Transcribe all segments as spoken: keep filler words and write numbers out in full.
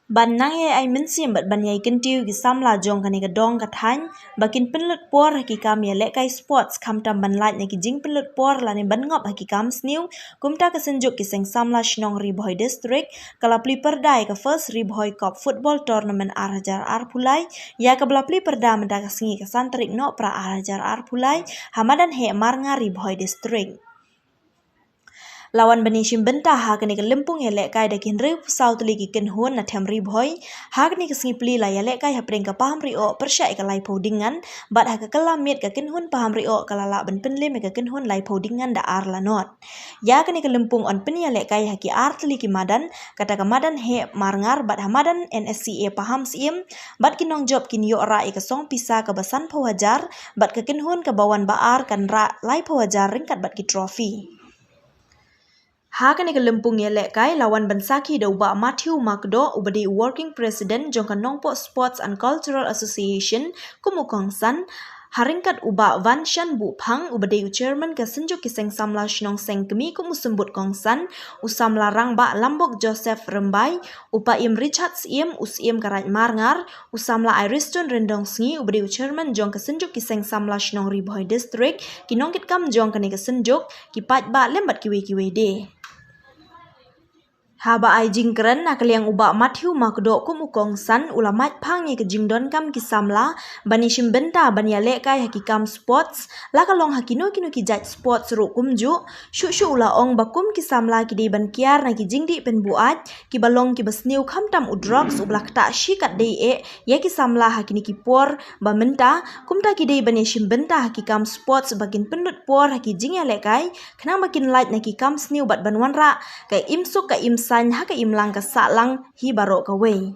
Ban nang ïai ai mynsiem bad ban ïai kyntiew ki samla jong kane ka dong ka thaiñ ba kin pynlut por ha ki kam ïalehkai sports, khamtam ban lait na ki jingpynlut por lane ban ngop ha ki kam sniew, kumta ka Synjuk ki Seng Samla Shnong Ri Bhoi District ka la plie pyrda ïa ka First Ri Bhoi Cup Football Tournament ar hajar arphew lai, ïa kaba la plie pyrda mynta ka sngi ka san tarik Nohprah ar hajar arphew lai, ha madan heh Marngar, Ri Bhoi District. La wan ban ïashim bynta ha kane ka lympung ïalehkai da ki hynriewphew saw tylli ki kynhun na them Ri Bhoi. Ha kane ka sngi plie la ïalehkai hapdeng ka Pahamrioh pyrshah ïa ka Laiphew Ding Ngan, bad ha ka kylla miet ka kynhun Pahamrioh ka la lah ban pynlem ïa ka kynhun Laiphew Ding Ngan da ar la nod. Ïa kane ka lympung yn pynïalehkai ha ki ar tylli ki madan, kata ka madan heh Marngar bad ha madan N S C A Pahamsyiem, bad ki nongjop kin ïoh rah ïa ka song pisa kaba sanphew hajar, bad ka kynhun kaba wan ba ar kan rah laiphew hajar ryngkat bad ki trophy. Ha kane ka lympung ïalehkai la wan ban sakhi da u Bah Matthew Makdoh, uba dei u Working President jong ka Nongpoh Sports and Cultural Association, kum u kongsan, ha ryngkat u Bah Vanshan Buhphang, uba dei u Chairman ka Synjuk ki Seng Samla Shnong Seng Kmie kum u symbud kongsan, u samla rangbah Lambok Joseph Rymbai, u Paiem Richard Syiem, u Syiem ka Raid Marngar, u samla Iriston Ryndongsngi, uba dei u Chairman jong ka Synjuk ki Seng Samla Shnong Ri Bhoi District, ki nongkitkam jong kane ka synjuk, ki paidbah lem bad kiwei kiwei de. Haba ai jingkren na ka liang u Bah Matthew Makdoh kum u kongsan, u la mait phang ïa ka jingdonkam ki samla ban ïashim bynta ban ïalehkai ha ki kam sports, la ka long ha kino kino ki jait sports ruh kumjuh. Shuh shuh u la ong ba kum ki samla ki dei ban kiar na ki jingdih pynbuaid kiba long kiba sniew, khamtam u drugs uba la ktah shikatdei eh ïa ki samla ha kine ki por ba mynta, kumta ki dei ban ïashim bynta ha ki kam sports ba kin pynlut por ha ki jingïalehkai, khnang ba kin lait na ki kam sniew bad ban wanrah ka imsuk ka imsaiñ ha ka imlang ka sahlang hi baroh kawei.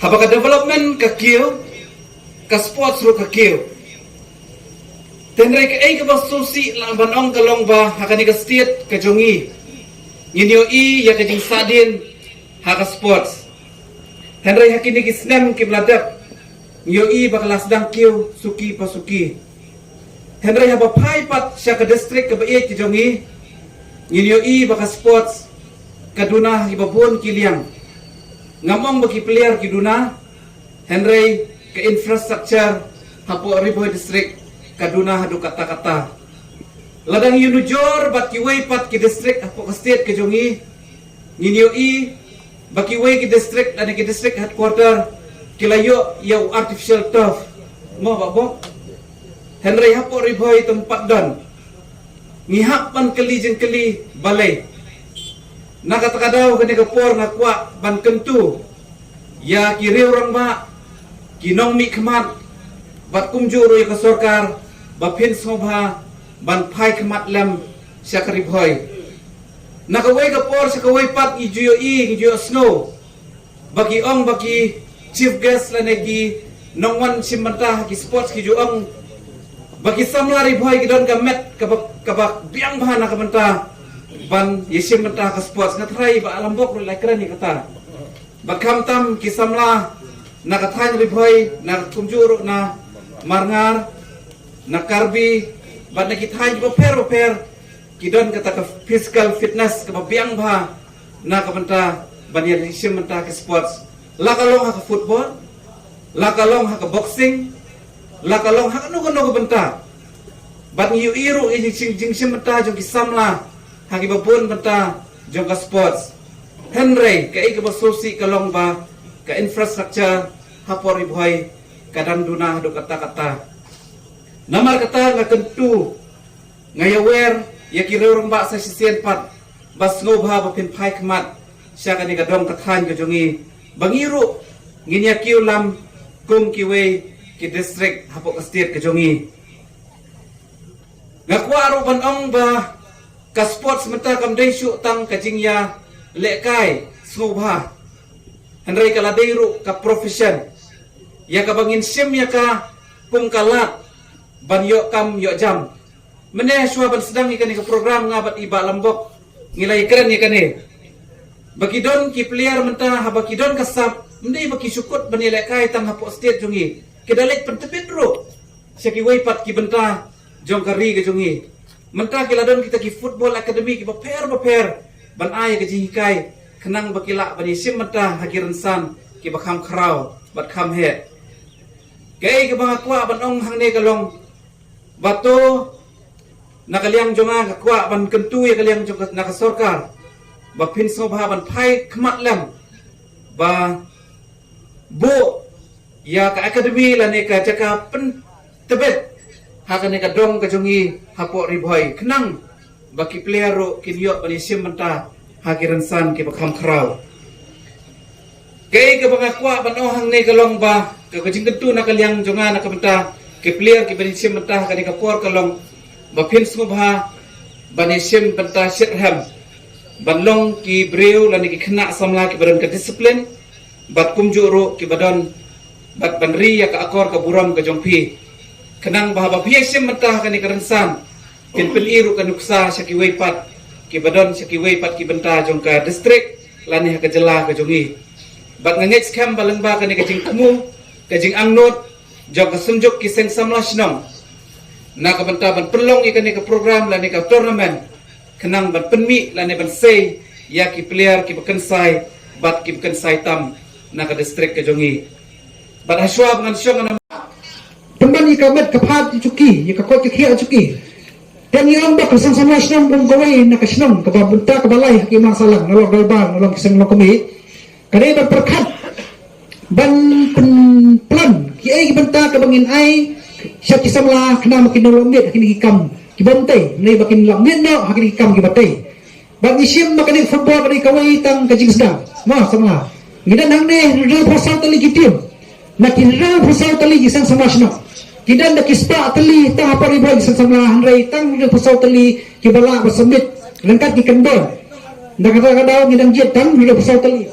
Haba ka development ka kiew, ka sports ruh ka kiew. Te hynrei kaei kaba sngewsih lah ban ong ka long ba ha kane ka state ka jong ngi, ngin ïohi ïa ka jingsahdien ha ka sports. Hynrei ha kine ki snem kiba la dep, ngi ïohi ba ka la sdang kiew suki pa suki. Hynrei haba phai pat sha ka district kaba ïeit ka jong ngi, ngin ïohi ba ka sports ka duna ha kiba bun ki liang. Ngam ong ba ki player ki duna, hynrei ka infrastructure hapoh Ri Bhoi District ka duna haduh katta katta. Lada ngi ïanujor bad kiwei pat ki district hapoh ka state ka jong ngi, ngin ïohi ba kiwei ki district lane ki district headquarter ki la ïoh ïa u artificial turf. Mo, Bah Bok? Hynrei hapoh Ri Bhoi tang pat don. Ngi hap ban kylli jingkylli balei. Na kata ka daw kane ka por nga kwah ban kyntu ïa ki riew rangbah, ki nongmihkhmat, Bad kumjuh ruh ïa ka sorkar ba phin sngewbha ban phai khmat lem sha ka Ri Bhoi. Na kawei ka por sha kawei pat ngi ju ïohi, ngi ju ïohsngew ba ki ong ba ki chief guest lane ki nongwan shim bynta ha ki sports ki ju ong ba ki samla Ri Bhoi ki don ka met kaba, kaba biang bha na ka bynta ban ïashim bynta ha ka sports. Nga tharai Bah Lambok ruh la kren ïa kata. Bad khamtam ki samla na ka thaiñ Ri Bhoi, na kumjuh ruh na Marngar, na Karbi, bad na ki thaiñ bapher bapher ki don kata ka physical fitness kaba biang bha na ka bynta ban ïashim bynta ki sports. La ka long ha ka football, la ka long ha ka boxing, la ka long ha kano kano ka bynta. Bad ngi ïohi ruh ïa ka jing, jingshim bynta jong ki samla ha kiba bun bynta jong ka sports. Hynrei kaei kaba sngewsih ka long ba ka infrastructure hapoh Ri Bhoi ka dang duna haduh katta katta. Namar kata nga kyntu, nga ïawer ïa ki rangbah sa shisien pat ba sngewbha ba phin phai khmat sha kane ka dong ka thaiñ ka jong ngi ba ngi ruh ngin ïa kiew lam kum kiwei ki district hapoh ka state ka jong ngi. Nga kwah ruh ban ong ba ka sports mynta kam dei shuh tang ka jingïalehkai sngewbha, hynrei ka la dei ruh ka profession ïa kaba ngin shim ïa ka kum ka lad ban ïoh kam ïoh jam. Mynne shuwa ban sdang ïa kane ka program nga bad i Bah Lambok ngi la ïakren ïa kane ba ki don ki player mynta haba ki don ka sap, ym dei ba ki shu kut ban ïalehkai tang hapoh state jong ngi, ki da leit pyntbit ruh sha kiwei pat ki bynta jong ka ri ka jong ngi. Mynta ki la don kita ki football academy kiba pher bapher ban ai ka jinghikai khnang ba ki lah ban ïashim bynta ha ki rynsan kiba kham khraw bad kham heh. Kaei kaba nga kwah ban ong hangne ka long ba to na ka liang jong nga, nga kwah ban kyntu ïa ka liang jong ka, na ka sorkar ba phin sngewbha ban phai khmat lem ba buh ïa ka academy lane ka jaka pyntbit ha kane ka dong ka jong ngi hapoh Ri Bhoi khnang ba ki player ruh kin ïoh ban ïashim bynta ha ki rynsan kiba kham khraw. Kaei kaba nga kwah ban ong hangne ka long ba ka, ka jingkyntu na ka liang jong nga na ka bynta ki player kiba ïashim bynta ha kane ka por ka long ba phin sngewbha ban ïashim bynta shitrhem ban long ki briew lane ki khynnah samla kiba don ka discipline bad kumjuh ruh kiba don bad ban ri ïa ka akor ka burom ka jong phi. Khnang ba haba phi ïashim bynta ha kane ka rynsan kin pyni ruh ka nuksa sha kiwei pat kiba don sha kiwei pat ki bynta jong ka district lane ha ka jylla ka jong ngi. Bad nga ngeit skhem ba lyngba kane ka jingthmu, ka jingangnud jong ka Synjuk ki Seng Samla Shnong na ka bynta ban pynlong ïa kane ka program lane ka tournament khnang ban pynmih lane ban sei ïa ki player kiba kynsai bad kiba kynsai tam na ka district ka jong ngi. Bad hashwa ba ngan shong ngan pynban ïa ka met ka phad ïa juki, ïa ka koit ka khiah ïa juki. Te ngi ong ba ka Seng Samla Shnong kum kawei na ka shnong kaba bynta kaba lai ha ki imlang sahlang, na long Dalbang, na long ki seng long kmie. Ka dei ban pyrkhat ban pynplan kiei ki bynta kaba ngin ai sha ki samla khnang ba kin ym lah miet ha kine ki kam kiba ym tei, ne ba kin lah miet noh ha kine ki kam kiba tei. Bad ngi shim ba kane ka football ka dei kawei tang ka jingsdang. Mo samla, ngi don hangne hynriewphew saw tylli ki team na ki hynriewphew saw tylli ki seng samla shnong. Ki don da ki spah tylli tang hapoh Ri Bhoi ki seng samla, hynrei tang hynriewphew saw tylli kiba lah ban submit ryngkat ki kyndon. Na kata ka daw ngi dang jied tang hynriewphew saw tylli.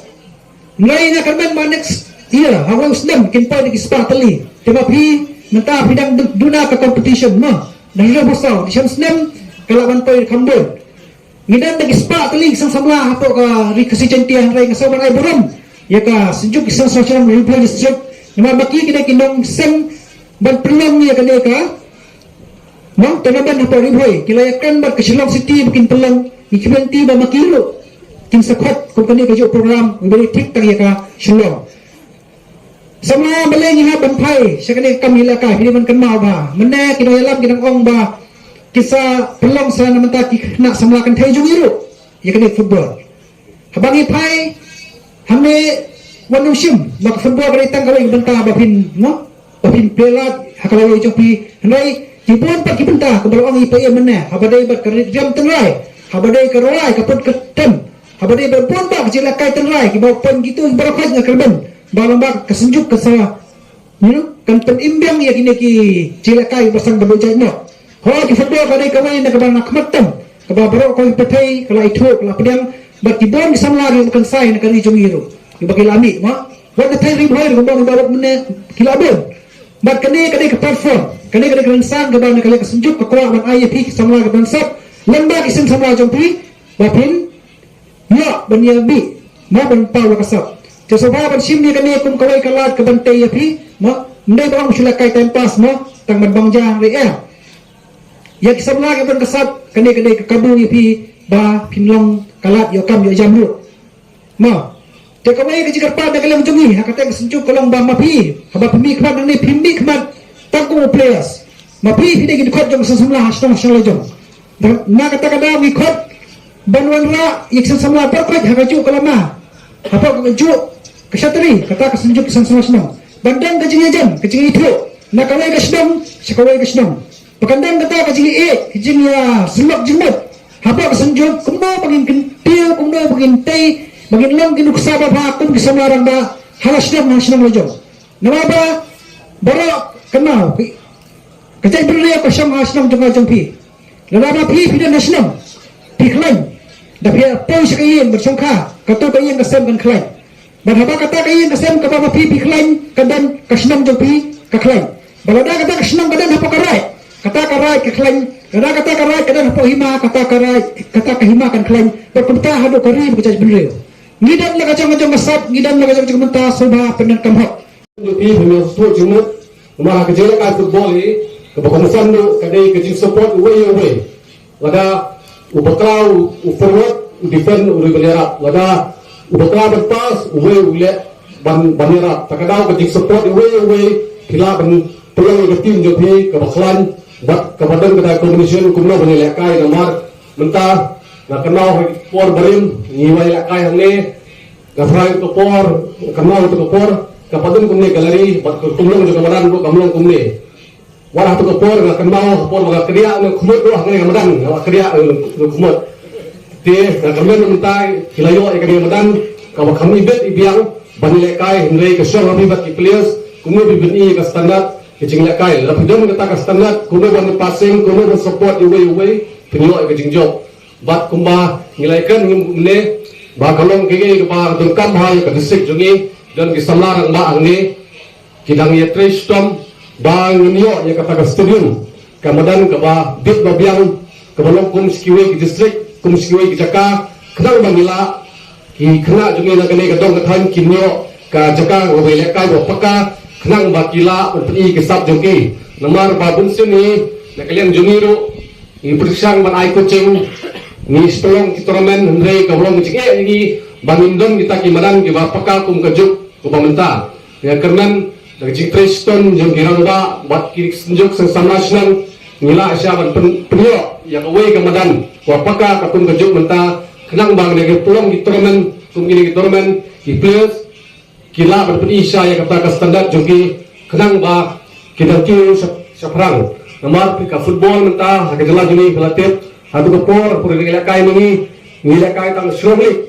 Ngi nga kyrmen ba next year, ha u snem kin poi da ki spah tylli. Te ba phi mynta phi dang du-, duna ka competition mo. Dang hynriewphew saw, dei snem ka lah ban poi kham bun. Ngi don da ki spah tylli ki seng samla hapoh ka Ri Khasi Jaiñtia, hynrei nga sngew ban ai burom ïa ka Synjuk ki Seng Samla Shnong Ri Bhoi District. Namar ba ki, ki dei ki nongseng ban pynlong ïa kane ka Mo, tournament hapoh Ri Bhoi, ki la ïakren bad ka Shillong City ba kin pynlong, ngi kmen ti ba ma ki ruh kin sa khot kum kane kajuh program, ngi ba dei thik tang ïa ka Shillong. Samla balei ngi hap ban phai sha kane ka kam ïalehkai, phi dei ban kynmaw ba mynne ki nongïalam ki dang ong ba kin sa pynlong sa na mynta ki khynnah samla kynthei jong ngi ruh ïa kane football. Haba ngi phai hangne, wat nym shim ba ka football ka dei tang kawei ka bynta ba phin, mo, ba phin plie lad ha ka lawei jong phi. Hynrei ki bun pat ki bynta kaba la ong i pa ïa mynne, haba dei bad ka riam tynrai, haba dei ka rwai ka put ka tem, haba dei bad bun pat ka jingïalehkai tynrai kiba pyn kito kiba la khot nga kyrmen ba long ba ka Synjuk ka sa, you know, kan pynimbiang ïa kine ki jingïalehkai ba sdang ban duh jait noh. Ho ki football ka dei kawei na kaba na khmat tam kaba baroh kawei ka pyrthei ka la ithuh ka la pdiang bad ki bun ki samla ki ba kynsai na ka ri jong ngi ruh kiba ki la mih ma wat na thaiñ ri bhoi ruh ka bun ba wat mynne ki la bun. Bad kane ka dei ka platform, kane ka dei ka rynsan kaba na ka liang ka Synjuk ka kwah ban ai ïa phi ki samla ki ban sap lem bad ki seng samla jong phi ba phin ïa ban ïa mih ma ban paw la ka sap. Te sngewbha ban shim ïa kane kum kawei ka lad ka ban tei ïa phi ma ym dei ba ong shu lehkai time pass ma tang ban bang ja hangre eh. Ïa ki samla ki ban ka sap kane ka dei ka kabu ïa phi ba phin long ka lad ïoh kam ïoh jam ruh. Ma te kawei ka jingkyrpad na ka liang jong ngi ha kata ka Synjuk ka long ba ma phi haba phi mih khmat nangne phi mih khmat tang kum u players. Ma phi phi dei ki dkhot jong ka seng samla ha shnong ha shnong la jong. Na kata ka daw ngi khot ban wanrah ïa ka seng samla baroh khoit ha kajuh ka lama hapoh ka kajuh ka shatri kata ka Synjuk ka seng samla shnong ban don ka jingïajan ka jingïathuh na kawei ka shnong sha kawei ka shnong. Ba kan don kata ka jingïeit ka jingïasyllok jingmut hapoh ka Synjuk kumno ba ngin kyntiew kumno ba ngin tei ba ngin long ki nuksa ba bha kum ki samla rangbah ha la shnong ha shnong la jong. Namar ba baroh kynmaw ka jaitbynriew ka shong ha shnong jong ka jong phi. Lada ba phi phi don ha shnong phi khlaiñ da phi ïa poi sha ka ïing ban shongkha kato ka ïing ka sem kan khlaiñ. Bad haba kata ka ïing ka sem kaba ma phi phi khlaiñ ka don ka shnong jong phi ka khlaiñ. Bad lada kata ka shnong ka don hapoh ka raid kata ka raid ka khlaiñ. Lada kata ka raid ka don hapoh hima kata ka raid kata ka hima kan khlaiñ. Bad kumta haduh ka ri bad ka jaitbynriew. Ngi don la ka jong ka jong ka sap ngi don la ka jong ka jong ka mynta sngewbha pyndonkam hok. Jong phi phi ïa sngewthuh jingmut namar ha ka jingïalehkai football hi kaba kongsan ruh ka dei ka jingsupport uwei ïa uwei. Lada u bakla u forward u defend u dei ban ïarap lada u bakla ban pass uwei u leh ban ban ïarap. Ta ka daw ka jingsupport uwei ïa uwei phi lah ban pynlong ïa ka team jong phi kaba khlaiñ bad kaba don ka combination kumno ban ïalehkai namar mynta nga kynmaw ha ki por barim ngi wan ïalehkai hangne. Nga phrai ka por, ka mong ka por, ka padum kumne gallery, bad ka kumlong jong ka madan ruh ka mlong kumne. Wat ha tu ka por nga kynmaw ha por ba nga kdiah ne khmut ruh hangne ka madan, nga kdiah ne khmut. Te nga kmen mynta ki la ïoh ïa kane ka madan, kaba kham ibit ibiang ban ïalehkai hynrei ka shong ha phi bad ki players, kumno phi pyni ïa ka standard ka jinglehkai. Lada phi don kata ka standard, kumno ban passing, kumno ban support iwei iwei, phin ïoh ïa ka jingjop. Bad kumba ngi la ïakren ngi mynne ba ka long kaei kaba donkam ha ïa ka district jong ngi, don ki samla rangbah hangne ki dang ïatrei shitom ba ngin ïoh ïa kata ka stadium, ka madan kaba bit ba biang, kaba long kum shi kiwei ki district, kum shi kiwei ki jaka, khnang ba ngi lah ki khynnah jong ngi na kane ka dong ka thaiñ kin ïoh ka jaka kaba ïalehkai ba paka, khnang ba ki lah ban pyni ki sap jong ki. Namar ba bun sien ngi na ka liang jong ngi ruh ngi pyrshang ban ai coaching, ngi shu pynlong ki tournament, hynrei ka long jingeh ïa ngi ba ngim don kita ki madan kiba paka kum ka juk kaba mynta. Nga kyrmen da ka jingtrei shitom jong ki rangbah bad ki synjuk seng samla shnong, ngi lah shisha ban pyn- pynïoh ïa kawei ka madan kaba paka katkum ka juk mynta, khnang ba ngi pynlong ki tournament, kum kine ki tournament, ki players ki lah ban pyni shisha ïa kata ka standard jong ki, khnang ba ki dang kiew shap- shaphrang. Namar ka football mynta ha ka jylla jong ngi ka la tip, ha tu ka por, por ngi lehkai ma ngi, ngi lehkai tang Shillong League.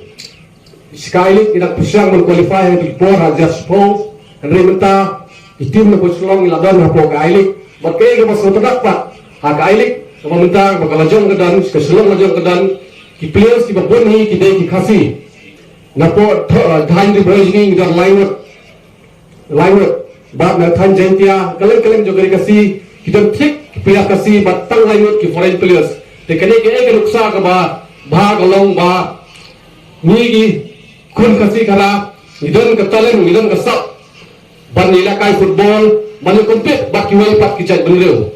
Shi ka I-League ngi dang pyrshang ban qualify ha tu ka por ha just four. Hynrei mynta ki team na pyrshang ngi la don hapoh ka I-League. Bad kaei kaba sngewtynnat pat ha ka I-League kaba mynta ba ka la jong ka don, ka Shillong la jong ka don, ki players kiba bun hi ki dei ki Khasi. Napoh tho- thaiñ Ri Bhoi jong ngi ngi don Laingut, Laingut. Bad na thaiñ Jaintia, kylleng kylleng jong ka ri Khasi ki don thik ki player Khasi bad tang Laingut ki foreign players. Te kane kaei ka nuksa kaba bha ka long ba ngi ki khun Khasi Khara ngi don ka talent, ngi don ka sap ban ïalehkai football, ban ïa compete bad kiwei pat ki jait bynriew.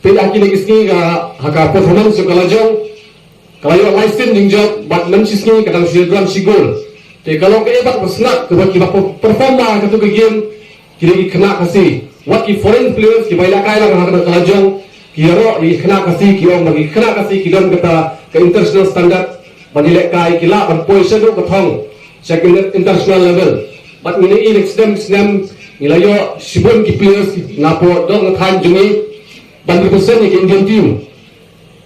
Te ha kine ki sngi ka ha ka performance jong ka la jong ka la ïoh lai sien jingjop bad lam shi sngi ka dang shu ïadon shi gol. Te ka long kaei pat ka sngap kaba kiba perform bha ha katu ka game ki dei ki khynnah Khasi. Wat ki foreign players kiba ïalehkai lang ha katu ka la jong ki ïaroh ïa ki khynnah Khasi, ki ong ba ki khynnah Khasi ki don kata ka international standard ban ïalehkai, ki lah ban poi shaduh ka thong sha ki international level. Bad ngi ïohi next snem snem ngi la ïoh shibun ki players napoh dong thaiñ jong ngi ban represent ïa ki Indian team.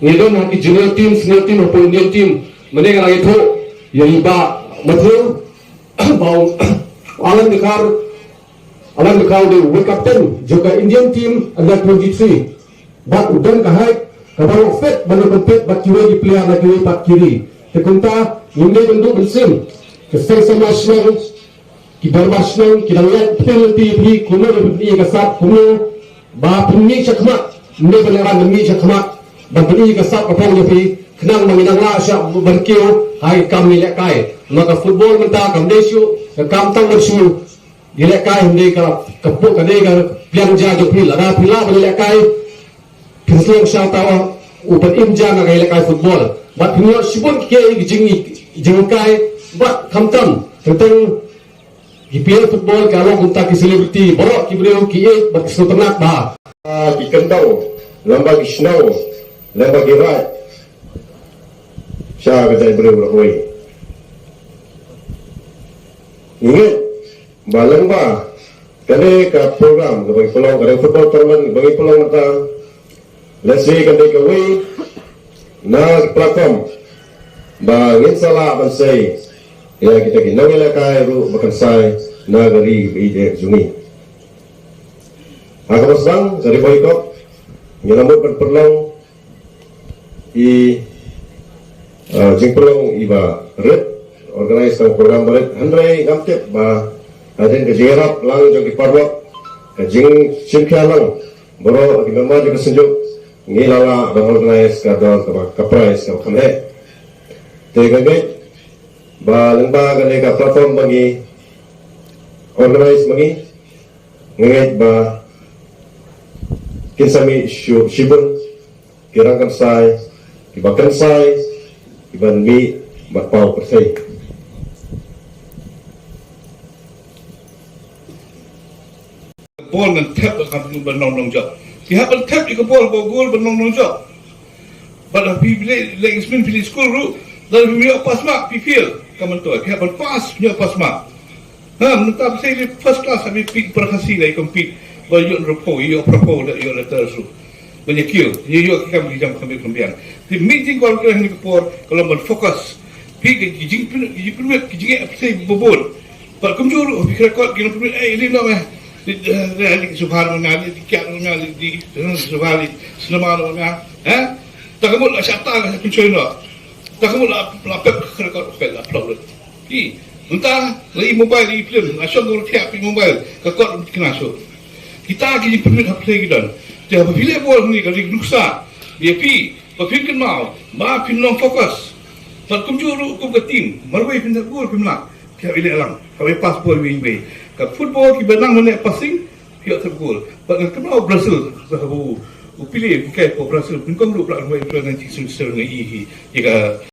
Ngi don ha ki junior team, senior team hapoh Indian team. Mynne nga la ïathuh ïa i Bah Matthew, Bah Alan Dkhar, Alan Makau u dei u captain jong ka Indian team under twenty-three. Bad u don ka height kaba long fit ban compete bad kiwei ki player na kiwei pat ki ri. Te kumta ngim dei ban duh mynsiem. Ka seng samla shnong, ki dorbar shnong ki dang leh penalty ïa phi, kumno ban pyni ïa ka sap, kumno ba pynmih shakhmat. Ngim dei ban leh ban pynmih shakhmat ban pyni ïa ka sap ka phong jong phi. Khnang ba ngin nang lah shah ban kiew ha ki kam ngi lehkai. Namar ka football mynta kam dei shuh ka kam tang ban shu ïalehkai, hynrei ka, ka pyrthei ka dei ka pliang ja jong phi. Lada phi lah ban ïalehkai, phin slem sha uta u pynim ja na ka ïalehkai football. Bad phin ïoh shibun ki, ki jing, jinghikai bad khamtam teng teng ki player football ka long kumta ki celebrity, baroh ki briew ki ïeit bad ki sngewtynnat ba. Ah, ki kyndong, lem bad ki shnong, lem bad ki raid sha ka jaitbynriew baroh kawei. Ngi ngeit ba lyngba kane ka program kaba ngi pynlong, kane ka football tournament ba ngi pynlong mynta, lehse kan dei kawei na ka platform ba ngin sa lah ban sei ïa kita ki nongïalehkai ruh ba kynsai na ka ri ba ïeit jong ngi. Ha kaba sdang, ka Ri Bhoi Cup, ngi la mut ban pynlong i, uh, jingpynlong iba rit, organize tang program ba rit, hynrei ngam tip ba hadien ka jingïarap lang jong ki paralok, ka jingshim khia lang baroh ki member jong ka synjuk, ngi la lah ban organize ka dor kaba, ka prize kaba kham heh. Te nga ngeit ba lyngba kane ka platform ba ngi organize ma ngi, nga ngeit ba kin sa mih shu, shibun ki rangkynsai, kiba kynsai, kiban mih bad paw pyrthei. Ball ngan thep ka kam ban long long jop. Ki hap ban thep ïa ka ball ba gol ban long long jop. Bad ha phi leh, leh experiment phi leh skul ruh, lada phi ïoh pass mark phi fail, ka myntoi phi hap ban pass, phi ïoh pass mark. Ha, mynta phi sa leh first class ha phi, phi para Khasi la compete. Ba ïoh raffle, ïoh raffle, da ïoh letter ruh. Ban ïa kiew, ïa ïoh ki kam ki jam kham biang kham biang. Te main thing ka long kane ka por, ka long ban focus. Phi ki jingpyn, ki jingpynwit, ki jingeh phi ba bun. Bad kumjuh ruh phi record ki nongpynwit, eh, ili nong eh. Li, eh, li, li Subha nong nga, li, li Kiat nong nga, li, li, eh, Subha, li Sinema nong nga. Eh? Ta ka mut la shata ka pynshoi noh. Ta ka mut la, la pep ka record, pep la upload. Ki, mynta la i mobile, i film, la shong ka ruh thiah phi mobile, ka kot ruh kena shuh. Kita ki jingpynwit ha pyrthei ki don. Te haba phi leh bol hangne ka ring nuksa ïa phi, ba phin kynmaw, ba phin long focus. Bad kumjuh ruh kum ka team, marwei phin thep gol phim lah. Phi hap ïaleh lang, hap ïa pass ball iwei iwei. Ka football kiba nang ban leh passing, phi ïoh thep gol. Bad nga kynmaw Brazil, haba u, u Pele u kai hapoh Brazil, nyngkong ruh ba la rwai nineteen seventy-seven nga i hi ïa ka